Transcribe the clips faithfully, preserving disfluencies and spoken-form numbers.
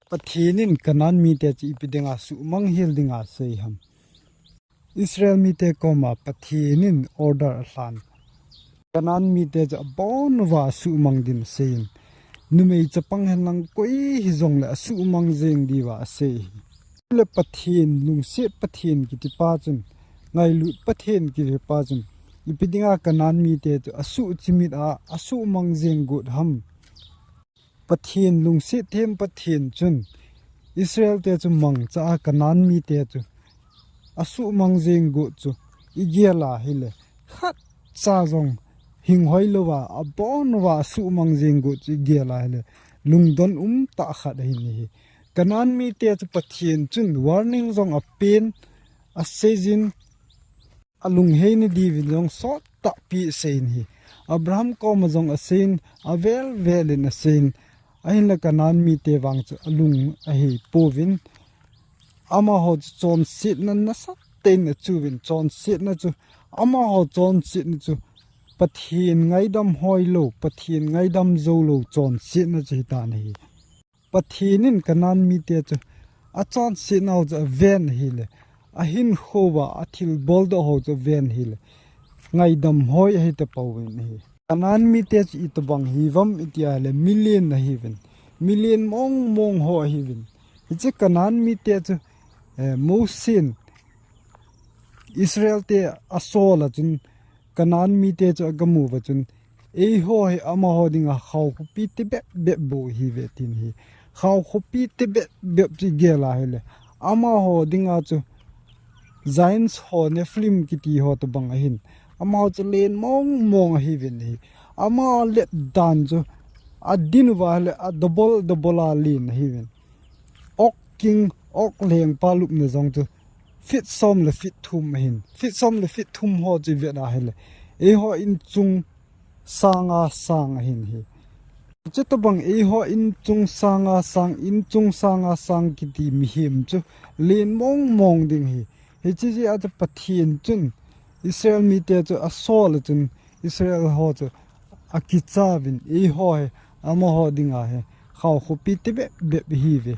Pathen in Canaan mite chu ipi dinga suhmang hel dinga sei ham? Israel mite koma Pathen in order alhan. Canaan mite chu abon uva asuhmang din aseiyin, numei chapang henlang koi hijongle asuhmang jeng diuva asei hi. Le Pathen, lungset Pathen kitipa chun, ngailut Pathen kitipa chun, ipi dinga Canaan mite chu asuh chimit a asuhmang jeng got ham? Pathen, lungset them Pathen chun Israel te chu mangcha a Canaan mite chu asuhmang jeng got chu igel a hile, khatcha jong hing hoi louva, abon uva asuhmang jeng got chu igel a hile, lungdon umtah khat ahin hi. Canaan mite chu Pathen chun warning jong apen, aseijin, alunghei nadiuvin jong sottahpi aseiyin hi. Abraham koma jong aseiyin, avel velin aseiyin, ahinla Canaan mite vang chu alung ahei pouvin, amaho chu chonsetna nasatah in achuhvin, chonsetna chu, amaho chonsetna chu Pathen ngaidam hoilou, Pathen ngaidam joulou chonsetna chu hitan ahi. Pathen in Canaan mite chu achonsetnau chu aven ahile, ahinkho uva athilbol doh ho chu aven ahile, ngaidam hoi ahi tapouvin ahi. Canaan mite chu itobang hiuvam iti ahile, milen ahiuvin, milen mong mong ho ahiuvin. Hiche Canaan mite chu, eh, Mosen Israel te asol a chun, Canaan mite chu agamu uva chun, eiho hi amaho dinga khaokhopi tebep bep bou ihiuve tin hi. Khaokhopi tebep bep chu igel a hile, amaho dinga chu Giants ho, Nephilim kiti ho tobang ahin. Amaho chu len mong mong ahiuvin hi. Amaho let dan chu adin uva hile, a double double a len ahiuvin. Ok king, ok lengpa lupna jong chu feet som le feet thum ahin. Feet som le feet thum ho chu ivet a hile, eiho inchung sanga sang ahin hi. Chutobang eiho inchung sanga sang, inchung sanga sang kiti mihem chu len mong mong ding hi. Hiche jeh a chu Pathen chun Israel mite chu asol a chun, Israel ho chu akichauvin, eiho hi amaho dinga hi khaokhopi tebep bep ihiuve,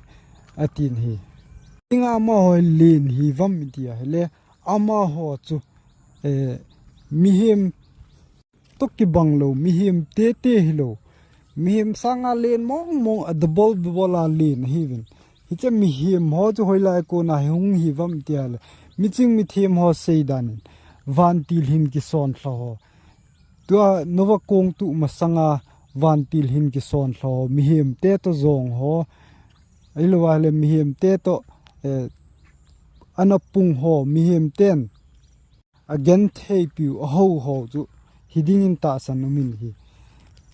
atin hi. Ipi dinga amaho hi len hiuvam iti ahile, amaho chu, eh, mihem toh kibang lou, mihem tete hilou, mihem sanga len mong mong, a double double a len ahiuvin. Hiche mihem ho chu hoilai kona hi hung hiuvam iti ahile, miching mithem ho seidan in, vantil hin kisonlha ho, tua Noah kong tuh masanga vantil hin kisonlha ho, mihem te toh jong ho, ahilou ahile mihem te toh, eh, ana pung ho, mihem ten agentheipiu, ahou ho chu hiding in tahsan umin hi.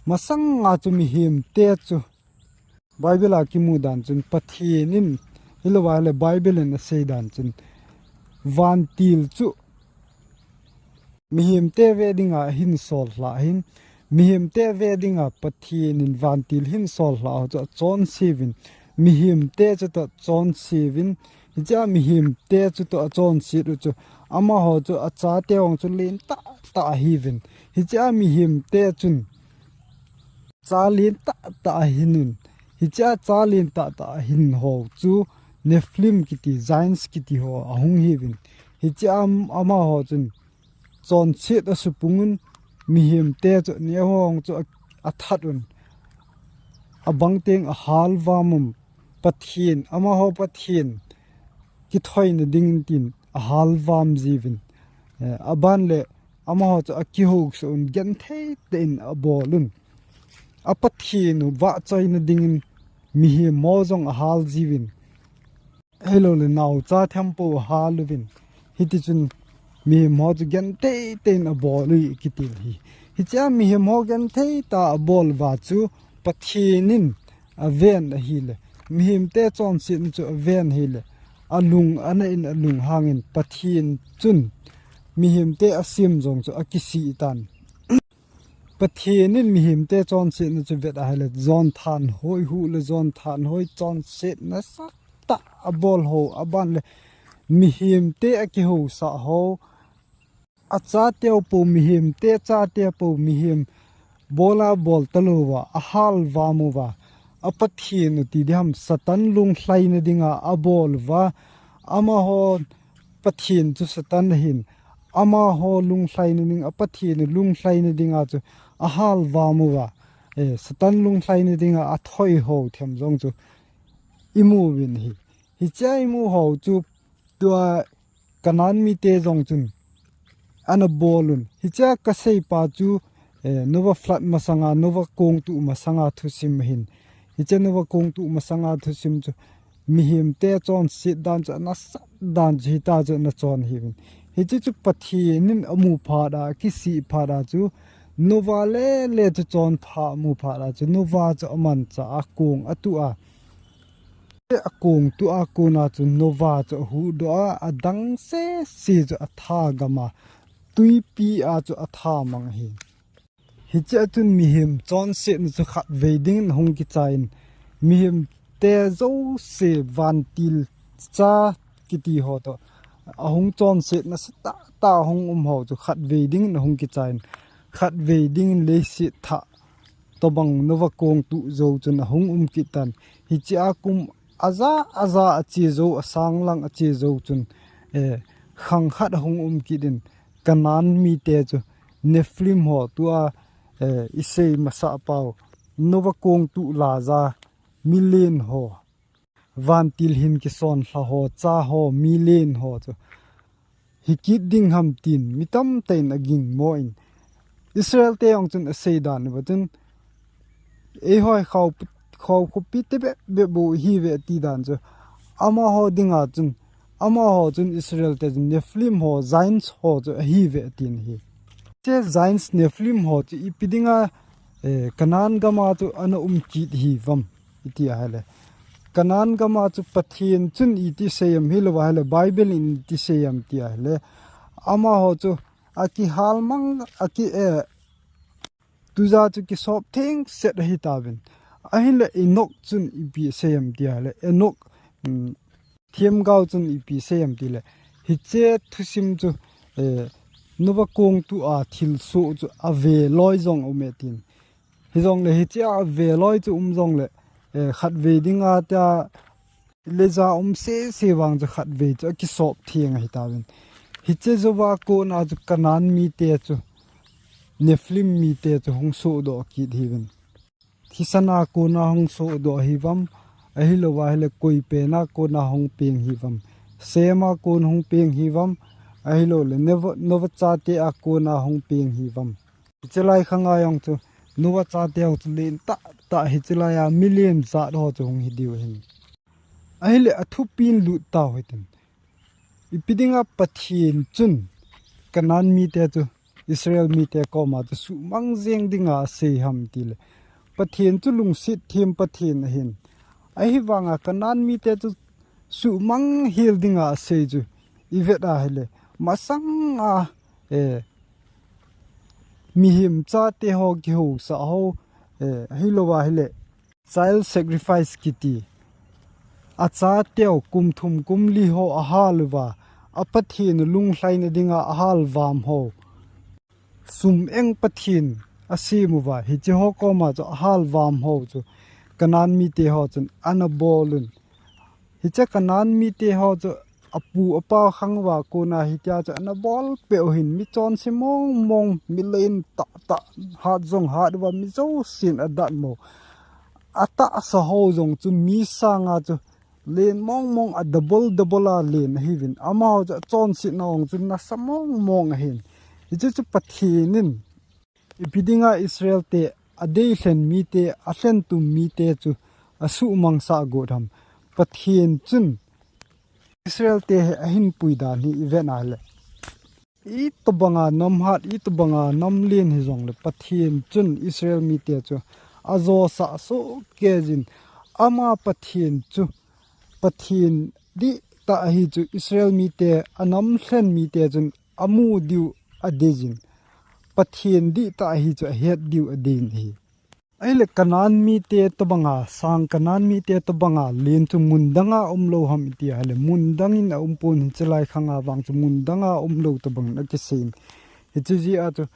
Masanga chu mihem te chu Bible a kimu dan chun Pathen in, hilou ahile Bible in asei dan chun, vantil chu mihem te ve dinga ahin sol lha ahin, mihem te ve dinga Pathen in vantil hin sol lha ho chu achonse uvin, mihem te chutoh achonse uvin, hichea mihem te chutoh achonset u chu, amaho chu achate hung chu len tah tah ahiuvin, hichea mihem te chun cha len tah tah ahin un, hichea cha len tah tah ahin ho chu Nephilim kiti, Giants kiti ho ahung hiuvin, hichea am-, amaho chun chonset asupung un, mihem te chu neo hung chu a, athat un, abang teng ahal vam un, Pathen, amaho Pathen kithoina dingin tin ahal vam jiuvin, eh, aban le amaho chu akihousah un, genthei tah in abol un, a Pathen u vahchoina dingin mihem ho jong ahal jiuvin, ahilou le naocha thempu ahal uvin, hitichun mihem ho chu genthei tah in abol u kiti hi. Hichea mihem ho genthei tah a abol uva chu Pathen in aven ahile, mihem te chonsetna chu aven ahile, alung ana in, alunghang in, Pathen chun mihem te asem jong chu akisih tan. Pathen in mihem te chonsetna chu vet ahile, jon thanhoi, huh le jon thanhoi, chonsetna sah tah abol ho, aban le mihem te akihousah ho, achate u pou, mihem te chate u pou, mihem bol a bol talouva ahal vam uva, a Pathen u ti diham, Satan lunglhaina dinga abol uva, amaho Pathen chu Satan ahin, amaho lunglhaina ding, a Pathen u lunglhaina dinga chu ahalvam uva, eh, Satan lunglhaina dinga athoi ho them jong chu imu uvin ahi. Hichea imu ho chu tua Canaan mite jong chun ana bol un. Hichea kaseipa chu, eh, Noah flood masanga, Noah kong tuh masanga thusim ahin. Hichea Noah kong tuh masanga thusim chu mihemte chonset dan chu, anasat dan chu, hitia chu ana chon ahiuvin. Hiche chu Pathen in amu phat a, akisih phat a chu, Noah lele chu chonpha amu phat a chu, Noah chu amanchah a kong atuh a. Akong tuh a kona chu Noah chu ahuhdoh a, adang sese chu atha gam a, tuipi a chu atha mang ahi. Hichea chun mihem chonsetna chu khatvei dingin ahung kichai in, mihemte jouse vantil cha kiti ho toh ahung chonsetna satahtah ahung um ho chu khatvei dingin ahung kichai in, khatvei dingin leiset thah tobang Noah kong tuh jou chun ahung um kit tan. Hichea kum aja aja ache jou, asang lang ache jou chun, eh, khang khat ahung um kit in, Canaan mite chu Nephilim ho, tua, eh, isei masah pau, Noah kong tuh laija milen ho, vantil hin kisonlha ho, cha ho, milen ho chu hikit ding ham tin mi tamtah in agingmo in, Israel te jong chun asei dan uva chun, eiho hi khao, khao khopi te bep bep bou ihiuve ati dan chu, amaho dinga chun, amaho chun Israel te chun Nephilim ho, Giants ho chu ahiuve atin ahi. Hiche Giants, Nephilim ho chu ipi dinga, eh, Canaan gam a chu ana um kit hiuvam iti ahile, Canaan gam a chu Pathen chun iti sei em, hilou ahile Bible in iti sei em ti ahile, amaho chu akihal mang, aki, eh, tuja chu kisop thengset ahitauvin. Ahile Enoch chun ipi asei em ti ahile, Enoch, um, themgao chun ipi asei em tile, hiche thusim chu, eh, Noah kong tuh a thilsoh chu ave loi jong aume tin. Hijongle hichea ave loi chu um jongle, eh, khatvei dinga tia leija um sese vang chu khatvei chu akisop theng ahitauvin. Hiche jouva kona chu Canaan mite chu Nephilim mite chu hung sohdoh kit ahiuvin. Thisan a kona hung sohdoh hiuvam, ahilou ahile koi pen a kona hung peng hiuvam, Shem a kona hung peng hiuvam, ahiloule Noah, Noah chate a kona hung peng hiuvam. Hichelai khanga jong chu Noah chate ho chu len tahtah, hichelai a milen jat ho chu hung hidiu ahin. Ahile athupin lut tau hitin. Ipi dinga Pathen chun Canaan mite chu Israel mite koma chu suhmang jeng dinga asei ham tile, Pathen chu lungset them Pathen ahin. Ahivanga Canaan mite chu suhmang hel dinga asei chu ivet ahile, masanga, eh, mihem chate ho kihousah ho, eh, ahilou ahile child sacrifice kiti, achateu kum thum kum li ho ahal uva, a Pathen u lunglhaina dinga ahalvam ho, sum eng pathen asem uva, hiche ho koma chu ahalvam ho chu Canaan mite ho chun ana bol un. Hiche Canaan mite ho chu apu apa khang uva kona hitia chu ana bol peh u ahin, mi chonse mong mong, mi len tahtah, hat jong hat uva, mi jousen adatmo. Atahsa ho jong chu mi sanga chu len mong mong, a double double a len ahiuvin. Amaho chu achonsetna jong chu nasa mong mong ahin. Hiche chu Pathen in ipi dinga Israel te adeilhen mite, alhentum mite chu asuhmangsah got ham? Pathen chun Israel te hi ahinpui dan hi ivet ahile, itobanga nam hat, itobanga nam len hijongle Pathen chun Israel mite chu ajosah soh kei jin, ama Pathen chu Pathen dihtah ahi chu Israel mite, anam lhen mite chun amu diu adei jin, Pathen dihtah ahi chu ahet diu adei jin ahi. Ahile Canaan mite tobanga sang, Canaan mite tobanga len chu mun danga umlou ham iti ahile, mun dangin aumpon, hichelai khanga vang chu mun danga umlou tobangin akisei in. Hiche jeh a chu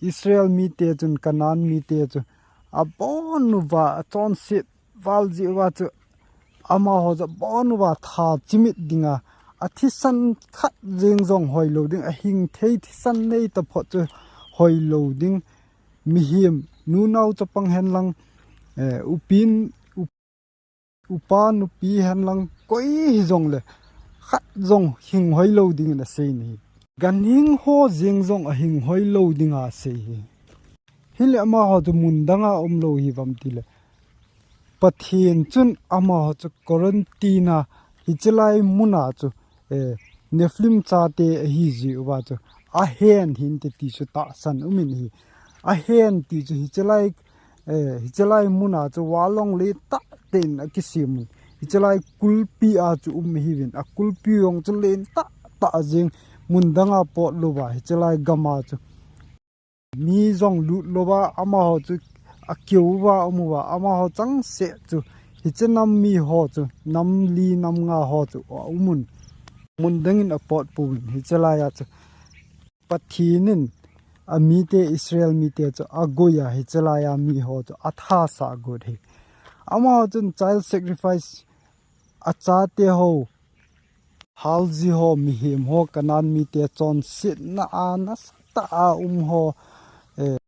Israel mite chun Canaan mite chu abon uva, achonset val jeh uva chu amaho chu abon uva tha chimit dinga, athisan khat jeng jong hoilou ding, ahing thei thisan nei taphot chu hoilou ding, mihem, nunao chapang henlang, eh, upin, up-, upa nupi henlang, koi hijongle, khat jong hing hoilou dingin asei ahi. Ganhing ho jeng jong ahing hoilou dinga asei ahi. Hile amaho chu mun danga umlou hiuvem tile, Pathen chun amaho chu quarantine a, hichelai muna chu, eh, Nephilim chate ahi jeh uva chu, ahen hinte ti chu tahsan umin ahi. Ahen ti chu hichelai, eh, hichelai muna chu wall jong lentah tah in akisem un. Hichelai kulpi a chu um ahiuvin, akulpi jong chu lentah tah jeng, mun danga potlouva, hichelai gama chu mi jong lutlouva, amaho chu akeuva, amuva, amaho changseh chu, hiche nam miho chu, nam li, nam nga ho chu aumun. Mun dangin apotpouvin, hichelai a chu Pathen in amite, Israel mite chu agoiya, hichelai a miho chu athasah got ahi. Amaho chun child sacrifice, achate ho, halji ho, mihem ho, Canaan mite chonsetna a nasatah a um ho, eh,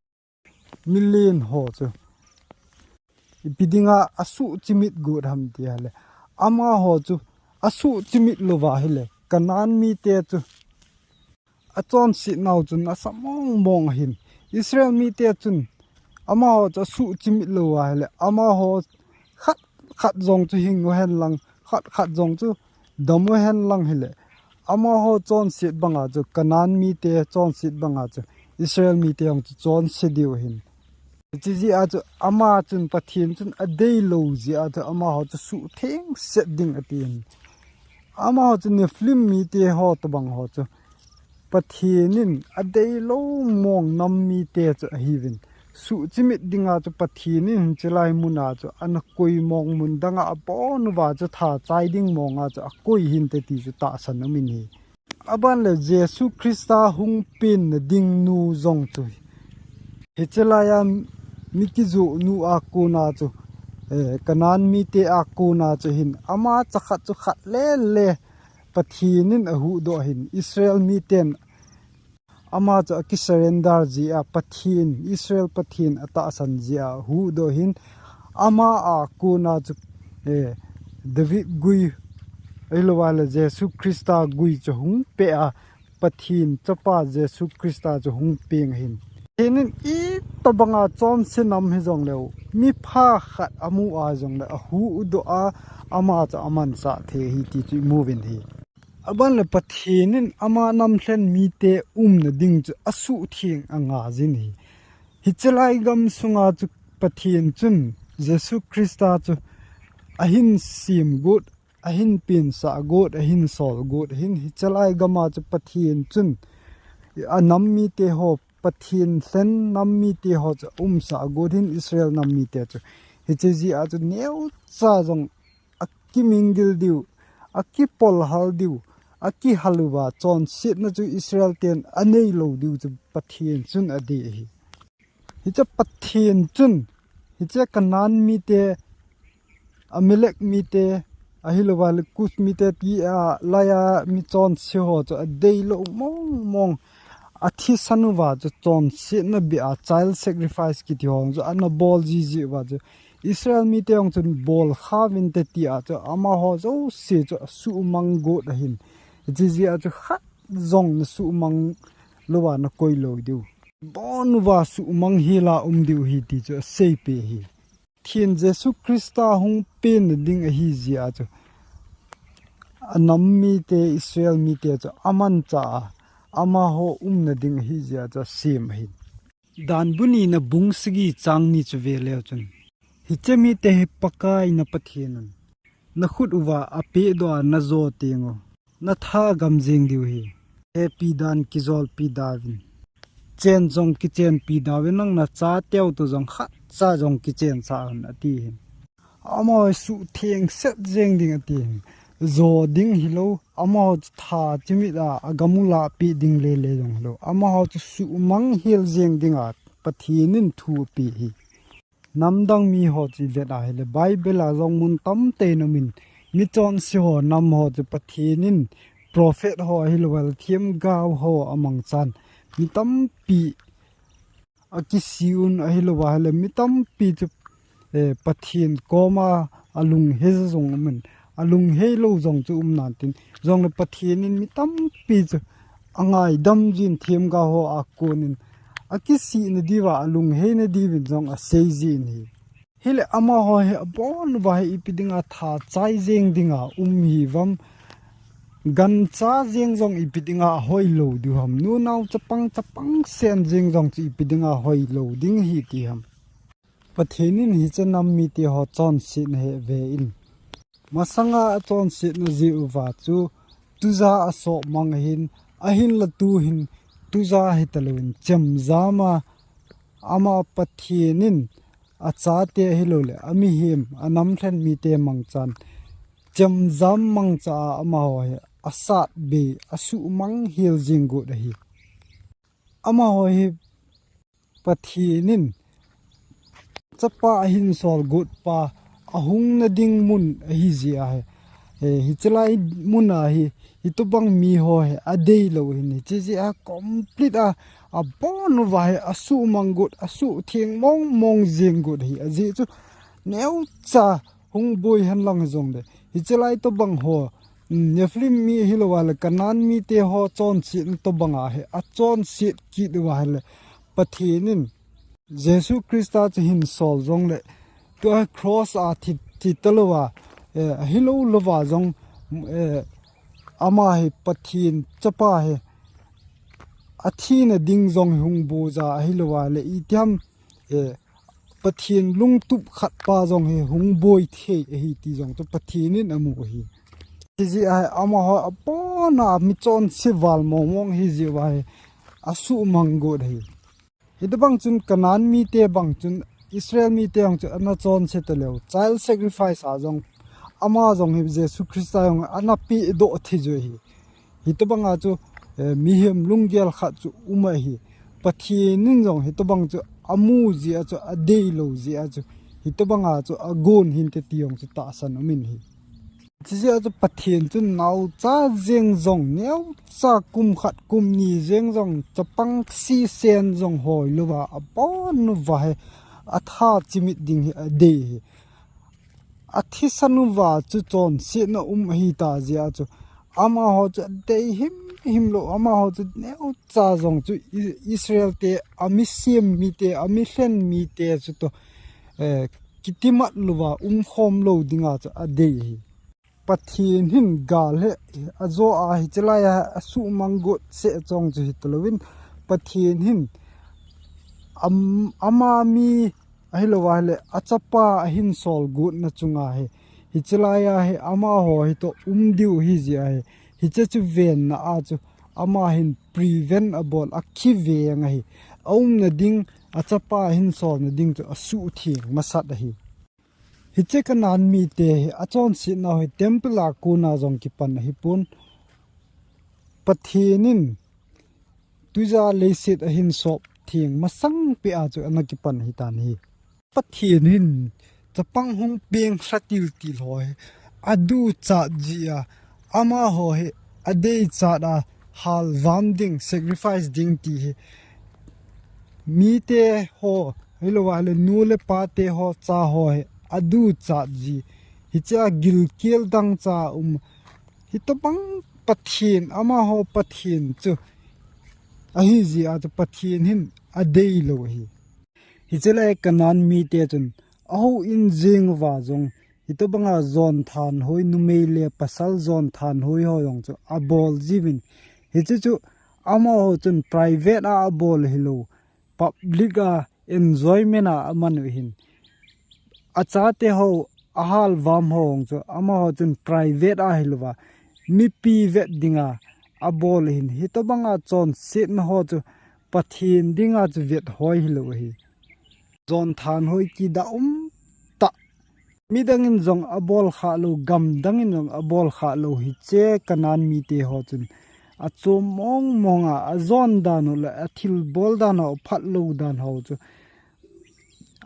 milen ho chu ipi dinga asuhchimit got ham tile, amaho chu asuhchimit louva ahile, Canaan mite chu achonsetnau chun asa mong mong ahin. Israel mite chun amaho chu asuhchimit louva ahile, amaho khat khat jong chu hing uhen lang, khat khat jong chu dam uhen lang hile, amaho chonset banga chu, Canaan mite chonset banga chu, Israel mite jong chu chonse diu ahin. Hiche jeh a chu ama chun, Pathen chun adeilou jeh a chu amaho chu suhthengset ding atin. Amaho chu Nephilim mite ho tobang ho chu Pathen in adeilou mong nam mite chu ahiuvin. Suhchimit dinga chu Pathen in hichelai muna chu ana koi mong, mun danga abon uva chu tha chai ding monga chu akoi hinte ti chu tahsan umin ahi. Aban le Jesu Christa hung penna ding nu jong chu, hichelai a mi kijoh nu a kona chu, eh, Canaan mite a kona chu hin, ama chakhat chu khat lele Pathen in ahuhdoh ahin, Israel miten ama chu akisurrender jeh a Pathen, Israel Pathen atahsan jeh a ahuhdoh ahin, ama a kona chu, eh, David gui, ahilouva le Jesu Christa gui chu hung peh a, Pathen Chapa Jesu Christa chu hung peng ahin. Pathen in itobanga chonse nam hijongleu, mipha khat amu a jongle ahuhdoh a, ama chu amansah thei ahi ti chu imuvin ahi. Aban le Pathen in ama nam lhen mite umna ding chu asuhtheng angaiyin ahi. Hichelai gamsunga chu Pathen chun Jesu Christa chu ahin sem got, ahin pensah got, ahin sol got ahin, hichelai gama chu Pathen chun anam mite ho, Pathen lhen nam mite ho chu aumsah got ahin, Israel nam mite chu. Hiche jeh a chu neocha jong akimingil diu, akipolhal diu, akihal uva chonsetna chu Israel ten aneilou diu chu Pathen chun adei ahi. Hiche Pathen chun, hiche Canaan mite, Amalek mite, ahilouva le Cush mite ti a, laiya mi chonse ho chu adeilou mong mong, athisan uva chu chonsetna beh a child sacrifice kiti ho chu ana bol jiji uva chu Israel mite jong chun bol khauvinte tia chu amaho jouse chu asuhmang got ahin. Jiji a chu khat jong nasuhmang louva nakoi lou diu, bon uva suhmang hela um diu ahi ti chu aseipeh ahi. Pathen Jesu Christa hung penna ding ahi jeh a chu anam mite, Israel mite chu amanchah a, amaho umna ding ahi jeh a chu asem ahin. Danbu nina bung sagi chang ni chu veleu chun, hiche mite hi Pakai na Pathen un nakhut uva apehdoh a najo teng u, natha gam jeng diu ahi. Hepi dan kijolpi dauvin, chen jong kichenpi dauvin, nang nachateu toh jong khatcha jong kichensah un ati ahin. Amaho suhthengset jeng ding ati ahin. Jo ding hilou, amaho chu tha chimit a, agam u lahpeh ding lele jong hilou, amaho chu suhmang hel jeng dinga Pathen in thu apeh ahi. Namdang mi ho chu ivet a ahile, Bible a jong mun tamtah in aumin, michonse ho nam ho chu Pathen in prophet ho ahilouleh themgao ho amangchan mi tampi akisi un ahilouleh mi tampi chu, eh, Pathen koma alunghei jong aumin, alunghei lou jong chu um nan tin, jongle Pathen in mi tampi chu angaidam jin themgao ho a konin akisih nadiuva alunghei nadiuvin jong asei jin ahi. Hile amaho hi abon uva hi ipi dinga tha chai jeng dinga um hiuvem, gancha jeng jong ipi dinga ahoi lou diu ham, nunao chapang chapang sen jeng jong chu ipi dinga hoi lou ding ahi ti ham. Pathen in hiche nam mite ho chonsetna hi ave in. Masanga achonsetna jeh uva chu tuja asoh mang ahin, ahinla tuhin tuja hitalouvin chemjam a ama Pathen in achate ahilouleh amihem anamlhen mite mangchan chemjam mangcha a amaho hi asat bei asuhmang hel jeng got ahi. Amaho hi Pathen in chapa ahinsol got pa ahung nading mun ahi jeh ahi. Eh, hiche lai mun a hi, hitobang miho hi adei lou ahin, hiche jeh a complete a, abon uva hi asuhmang got, asuhtheng mong mong jeng got ahi. Ajeh chu neocha hung boi hen lang jongle, hiche lai tobang ho, mm, Nephilim mi ahilouleh Canaan mite ho chonsetna tobang a hi, achonset kit uva ahile, Pathen in Jesu Christa chu hinsol jongle, tua cross a thi, thi talouva, eh, ahilou louva jong, eh, ama hi Pathen chapa hi athina ding jong hung boija ahilouleh itiham, eh, Pathen lungtup khat pa jong hi hung boi thei ahi ti jong chu Pathen in amu ahi. Hijeh a amaho abon a michonse val mong mong ahi jeh uva hi asuhmang got ahi. Hitobang chun Canaan mite bang chun Israel mite jong chu ana chonse taleu. Child sacrifice a jong ama jong hi Jesu Christa jong ana pedoh thei u ahi. Hitobang a chu, eh, mihem lunggel khat chu um ahi. Pathen in jong hitobang chu amu jeh a chu, adei lou jeh a chu, hitobang a chu agon hinte ti jong chu tahsan um in ahi. Hijeh a chu Pathen chun naocha jeng jong, neocha kum khat kum ni jeng jong, chapang sisen jong hoi louva, abon uva hi atha chimit ding hi adei ahi. Athisan uva chu chonsetna um ahita jeh a chu, amaho chu adei himhim lou, amaho chu neocha jong chu I-, Israel te, ami sem mite, ami lhen mite chu toh, eh, kitimat louva umkhom lou dinga chu adei ahi. Pathen hin gal hi ajo a hiche lai a asuhmang got seh chong chu hitalouvin, Pathen hin am-, ama mi ahilouva ahile achapa ahinsol gotna chunga hi, hiche lai a hi amaho hi toh um diu ahi jeh ahi. Hiche chu venna a chu ama hin prevent abol, akiveng ahi. Aumna ding, achapa ahinsolna ding chu asuhtheng masat ahi. Hiche Canaan mite hi achonsetnau hi temple a kona jong kipan ahipon. Pathen in tuja leiset ahin sop theng masangpeh a chu ana kipan ahitan ahi. Pathen hin chapang hung peng lha tiltil ho hi aduchat jeh a, amaho hi adeichat a halvam ding, sacrifice ding ti hi mite ho, ahilouva le nu le pate ho cha ho hi aduchat ji. Hichea gilkel dangcha um, hitobang Pathen, amaho Pathen chu ahi jeh a chu Pathen hin adeilou ahi. Hiche lai Canaan mite chun ahouin jeng uva jong, hitobanga jonthanhoi, numei le pasal jonthanhoi ho jong chu abol jiuvin. Hiche chu amaho chun private a abol ahilou, public a enjoyment a aman u ahin. Achate ho, ahalvam ho jong chu amaho chun private a ahilouva, mipi vet dinga abol ahin. Hitobanga chonsetna ho chu Pathen dinga chu vethoi hilou ahi. Jonthanhoi kida umtah. Midang in jong abol khalou, gamdang in jong abol khalou, hiche Canaan mite ho chun achom mong mong a, ajon dan u le athilbol dan u, aphatlou dan ho chu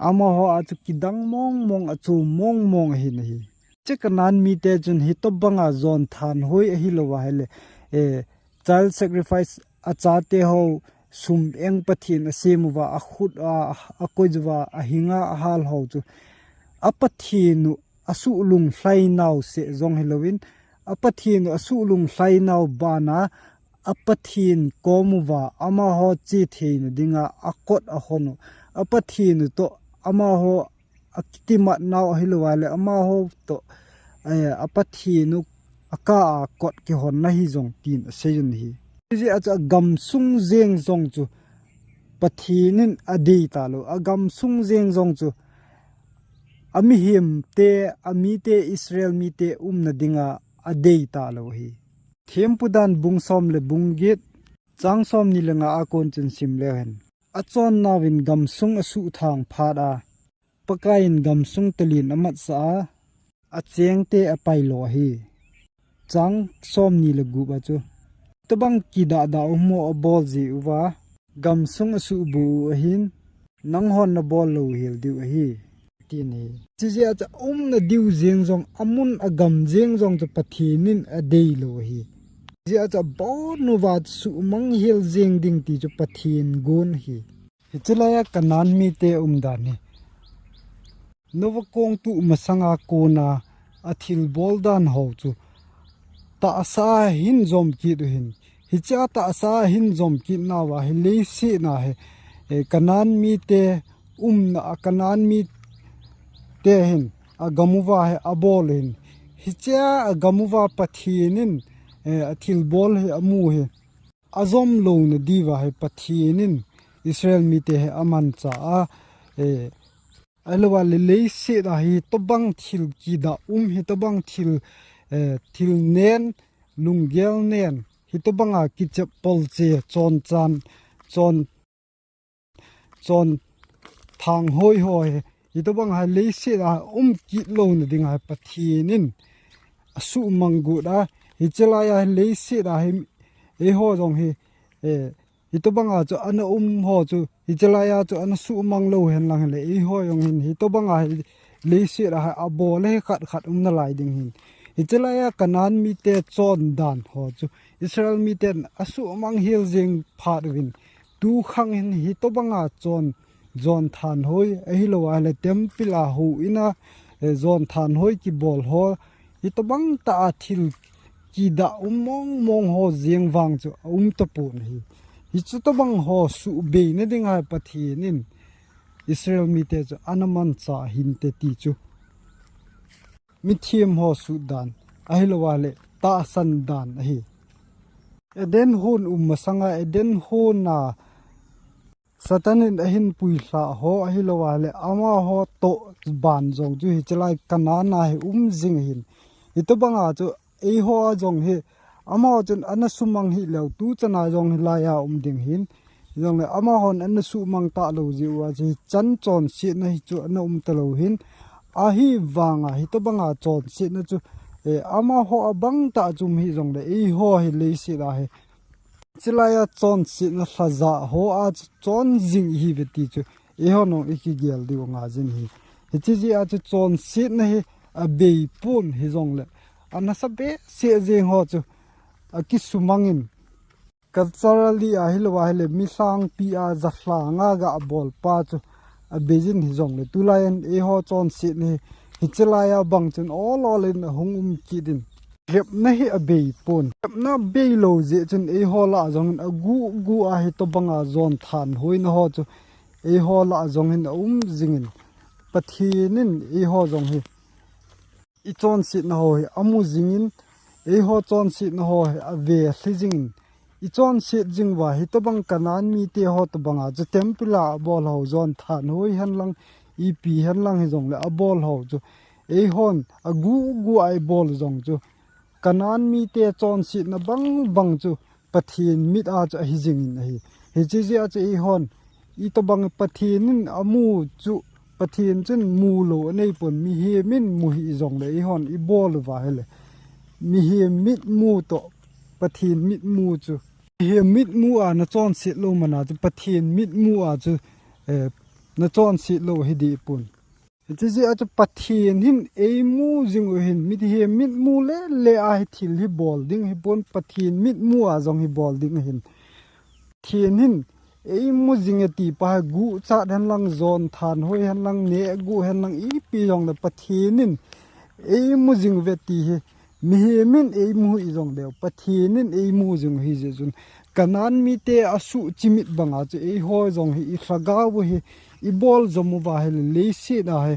Amaho a chu kidang mong mong, achom mong mong ahin ahi. Hiche Canaan mite chun hitobanga jon thanhoi ahilou ahile, eh, child sacrifice, achate ho sum eng Pathen asem uva, akhut a, akoi uva, ahinga ahal ho chu, a Pathen u asuh lunglhai nau seh jong hilouvin, a Pathen u asuh lunglhai nau bana, a Pathen kom uva, amaho che theina dinga akot ahon u, a Pathen u toh amaho akitimat nau ahilou ahile, amaho toh, eh, a Pathen u akah a kot kihonna hi jong tin asei un ahi. Hijeh a chu agamsung jeng jong chu Pathen in adei talou, agamsung jeng jong chu amihemte, amite, Israel mite umna dinga adei talou ahi. Thempu Dan bung som le bung get, chang somni le nga a kon chun sim leu hen. Achonnauvin gamsung asuhthang phat a, Pakaiyin gamsung talen amatsah a, achengte apailo ahi. Chang somni le gup a chu, tobang kidah dah u mo abol jeh uva, gamsung asuhbuh u ahin, nanghon nabol lou hel diu ahi, tin ahi. Chujeh a chu aumna diu jeng jong, amun agam jeng jong chu Pathen in adeilou ahi. Chujeh a chu abon uva chu suhmang hel jeng ding ti chu Pathen gon ahi. Hiche laiya Canaan mite umdan hi, Noah kong tuh masanga kona athilbol dan ho chu tahsa a ahin jom kit u ahin. Hichea tahsa a ahin jom kit nauva hi leiset a hi, eh, Canaan mite umna a, Canaan mite hin agam uva hi abol u ahin. Hichea agam uva Pathen in, eh, athilbol hi amu hi, ajom louna diuva hi Pathen in Israel mite hi amanchah a, eh, ahilou ahile leiset a hitobang thil kidah um, hitobang thil, eh, thil nen, lunggel nen, hitobanga kichep polche, chonchan, chon, chonthang hoi ho hi, hitobang hi leiset a um kit louna dinga hi Pathen in asuhmang got a, hiche laiya hi leiset a hi eiho jong hi, eh, hitobanga chu ana um ho chu, hiche laiya chu ana suhmang lou hen lang hile, eiho jong hin hitobanga hi leiset a hi abol hi khat khat um nalai ding ahin. Hiche laiya Canaan mite chondan ho chu Israel miten asuhmang hel jeng phat uvin, tukhang hin hitobanga chon, jon thanhoi ahilou ahile temple a houin a, eh, jon thanhoi kibol ho, hitobang tah a thil kidah um mong mong ho jeng vang chu aum tapon ahi. Hichu tobang ho suhbeina dinga hi Pathen in Israel mite chu ana manchah ahinte ti chu mithem ho sutdan ahilou ahile tahsan dan ahi. Eden hon um masanga, Eden hon a Satan in ahin puilhah ho ahilou ahile amaho toh ban jong chu hiche lai Canaan a hi um jing ahin. Hitobanga chu eiho a jong hi, amaho chun ana sumang hih leu, tuchan a jong hilaiya um ding ahin. Hijongle amahon ana sumang talou jeh uva chu hichan chonsetna hi chu ana um talou ahin. Ahivanga hitobanga chonsetna chu, eh, amaho a bang tah chu um hih jongle eiho hi leiset a hi, hiche laiya chonsetna lhajah ho a chu chon jing ihiuve ti chu eihon jong ikigel diu angaijin ahi. Hiche jeh a chu chonsetna hi abeipon hijongle, anasa behseh jeng ho chu akisumangin, culturally ahilou ahile, mi lhangpi a ja lhanga gabolpa chu abeijin hijongle, tulaiyin eiho chonsetna hi, hiche laiya bang chun ol ol in ahung um kit in, hrepna hi abeipon. Hrepna beilou jeh chun eiho lah jongin aguh guh a hitobanga jon thanhoina ho chu eiho lah jongin aum jingin, Pathen in eiho jong hi ichonsetna ho hi amu jingin, eiho chonsetna ho hi avelhi jingin, ichonset jing uva hitobang Canaan mite ho tobanga chu temple a abol ho, jon thanhoi henlang, ipi henlang hijongle abol ho chu eihon aguh guh a ibol jong chu Canaan mite chonsetna bang bang chu Pathen mit a chu ahi jingin ahi. Hiche jeh a chu eihon itobang Pathen in amu chu, Pathen chun mulou aneipon, mihem in mu hih jongle eihon ibol uva ahile, mihem mitmu toh Pathen mitmu chu, mihem mitmu a nachonset lou man a chu Pathen mitmu a chu, eh, nachonset lou hi dehpon. Hiche jeh a chu Pathen hin eimu jing u hin, mihem mitmu lele a hi thil hi bol ding hipon, Pathen mitmu a jong hi bol ding ahin. Pathen hin eimu jing e ti pa hi guhchat henlang, jon thanhoi henlang, nehguh henlang, ipi jongle Pathen in eimu jing uve ti hi mihem in eimu hih jongleu Pathen in eimu jing u hijeh chun, Canaan mite asuh chimit banga chu eiho jong hi ilhagao u hi ibol jom uva ahile leiset a hi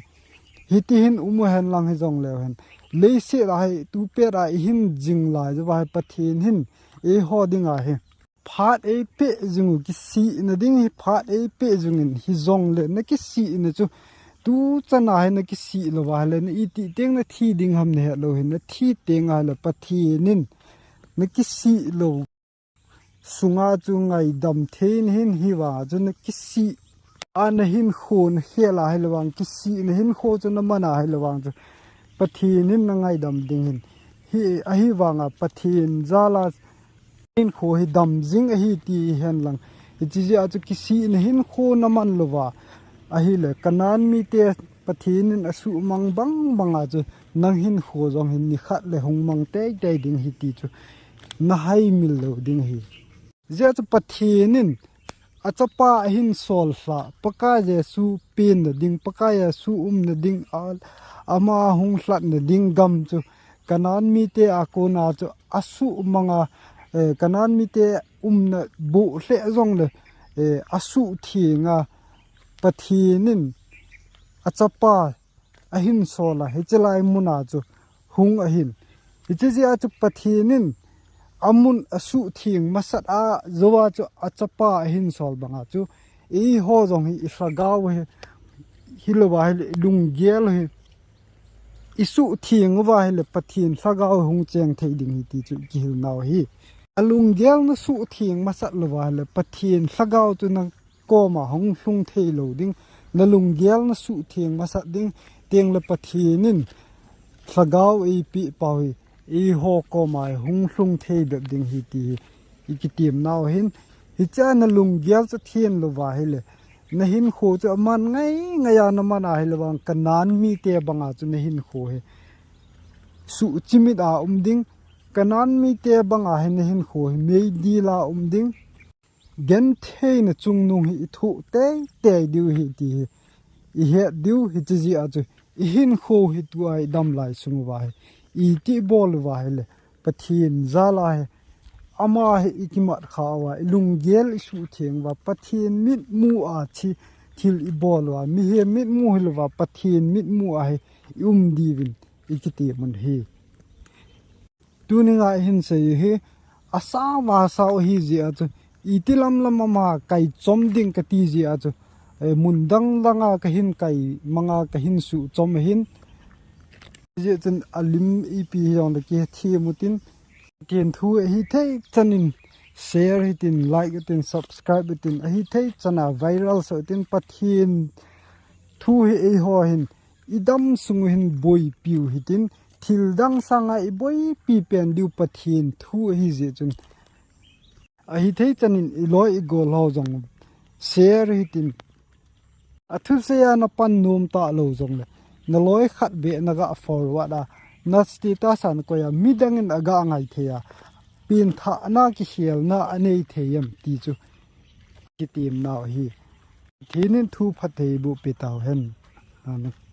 hiti hin um u henlang hijongleu hen, leiset a hi tupet a ihin jing lai uva hi Pathen hin eiho dinga hi phat eipeh jing u, kisihna ding hi phat eipeh jing in, hijongle nakisihna chu tuchan a hi nakisih louva ahile na itih teng nathi ding ham nahet lou hin, nathi teng ahile Pathen in nakisih lou sunga chu ngaidam thei nahin, hivanga chu nakisih a nahinkho nakhel a ahile vang, kisihna hinkho chu naman a ahile vang chu Pathen in nangaidam ding hin, hi ahivanga Pathen jal a hinkho hi dam jing ahi ti henlang. Hiche jeh a chu kisihna hinkho naman louva ahile Canaan mite Pathen in asuhmang bang banga chu nang hinkho jong hin nikhat le hung mang teitei ding ahi ti chu nahaimil lou ding ahi. Hijeh a chu Pathen in achapa ahin sol lhah, Pakai Jesu penna ding, Pakai Jesu umna ding, a, ama hung lhatna ding gam chu Canaan mite a kona chu asuhmanga, eh, Canaan mite umna boh lheh jongle, eh, asuhtheng a Pathen in achapa ahin sol a, hiche lai mun a chu hung ahin. Hiche jeh a chu Pathen in amun asuhtheng masat a jouva chu achapa ahin sol banga chu eiho jong hi ilhagao hi, hilouva ahile ilunggel hi isuhtheng uva ahile Pathen lhagao hung cheng thei ding ahi ti chu ikihil nau ahi. Alunggel nasuhtheng masat louva ahile Pathen lhagao chu nakoma hung lhung thei lou ding, nalunggel nasuhtheng masat ding, tengle Pathen in lhagao eipeh pau hi eiho koma hung lhung thei bep ding ahi ti hi ikitem nau ahin. Hiche a nalunggel chu athen louva ahile nahinkho chu aman ngai ngai a naman a ahile vang Canaan mite banga chu nahinkho hi suhchimit a um ding, Canaan mite banga hi nahinkho hi meidil a um ding, gentheina chungnung hi ithoh teitei diu ahi ti hi ihet diu, hiche jeh a chu ihinkho hi tua idam lai sung uva hi iti bol uva ahile Pathen jal a hi ama hi ikimat kha uva, ilunggel isuhtheng uva, Pathen mitmu a thi, thil ibol uva, mihem mitmu hilouva Pathen mitmu a hi ium diuvin ikitem un ahi. Tuni nga ihin sei u hi asao asao ahi jeh a chu, iti lam lam ama kaichom ding kati jeh a chu, eh, mun dang dang a kahin kaimang a kahin suhchom ahin. Hijeh chun alim ipi hijongle kithem utin, Pathen thu ahithei chan in share hitin, like hitin, subscribe hitin, ahithei chan a viral soh hitin, Pathen thu hi eiho hin idam sung u hin boipiu hitin, thil dang sanga iboipi pen diu Pathen thu ahijeh chun, ahithei chan in iloi igol ho jong share hitin, athusei a napan nom talou jongle naloi khat beh naga forward a, na status a nakoi a, midang in aga ngai thei a, pengthahna kikhelna anei thei em ti chu kitem nau ahi. Pathen in thu phattheiboh pe tauhen. Amen.